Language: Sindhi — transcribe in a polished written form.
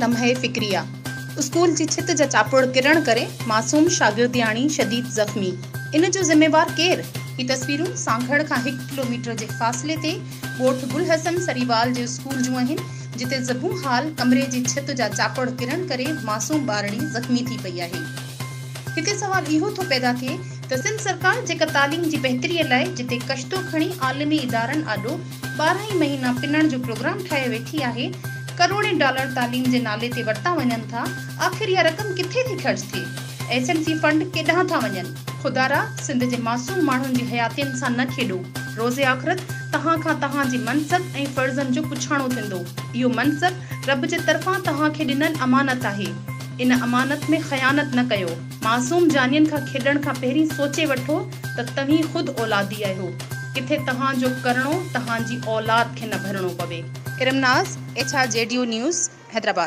لمحه فڪريه، اسڪول جي ڇت جا چاپڙ ڪرڻ ڪري معصوم شاگردياڻي شديد زخمي، ان جو ذميوار ڪير؟ هي تصويرون سانگهڙ کان هڪ ڪلوميٽر جي فاصلي تي ڳوٺ گل حسن سريوال جي اسڪول جون آهن، جتي زبون حال ڪمري جي ڇت جا چاپڙ ڪرڻ ڪري معصوم ٻارڙي زخمي ٿي پئي آهي. هتي سوال اهو ٿو پيدا ٿئي ته سنڌ سرڪار جيڪا تعليم جي بهتري لاء جتي ڪشتو کڻي عالمي ادارن آڏو 12 ئي مهينا پنڻ جو پروگرام ٺاهي ويٺي آهي، ڪروڙين ڊالر تعليم جي نالي تي ورتا وڃن ٿا، آخر اها رقم ڪٿي ٿي خرچ ٿئي؟ ايس ايم سي فنڊ ڪيڏانهن ٿا وڃن؟ خدارا سنڌ جي معصوم ماڻهن جي حياتين سان نه کيڏو، روز آخرت توهان کان توهان جي منصب ۽ فرضن جو پڇاڻو ٿيندو، اهو منصب رب جي طرفان توهان کي ڏنل امانت آهي، ان امانت ۾ خيانت نه ڪيو. معصوم جانين کان کيڏڻ کان پهرين سوچي وٺو ته توهين خود اولادي آهيو، ڪٿي توهان جو ڪرڻو توهان جي اولاد کي نه ڀرڻو پوي. Iram Naz, H R G D O news, Hyderabad.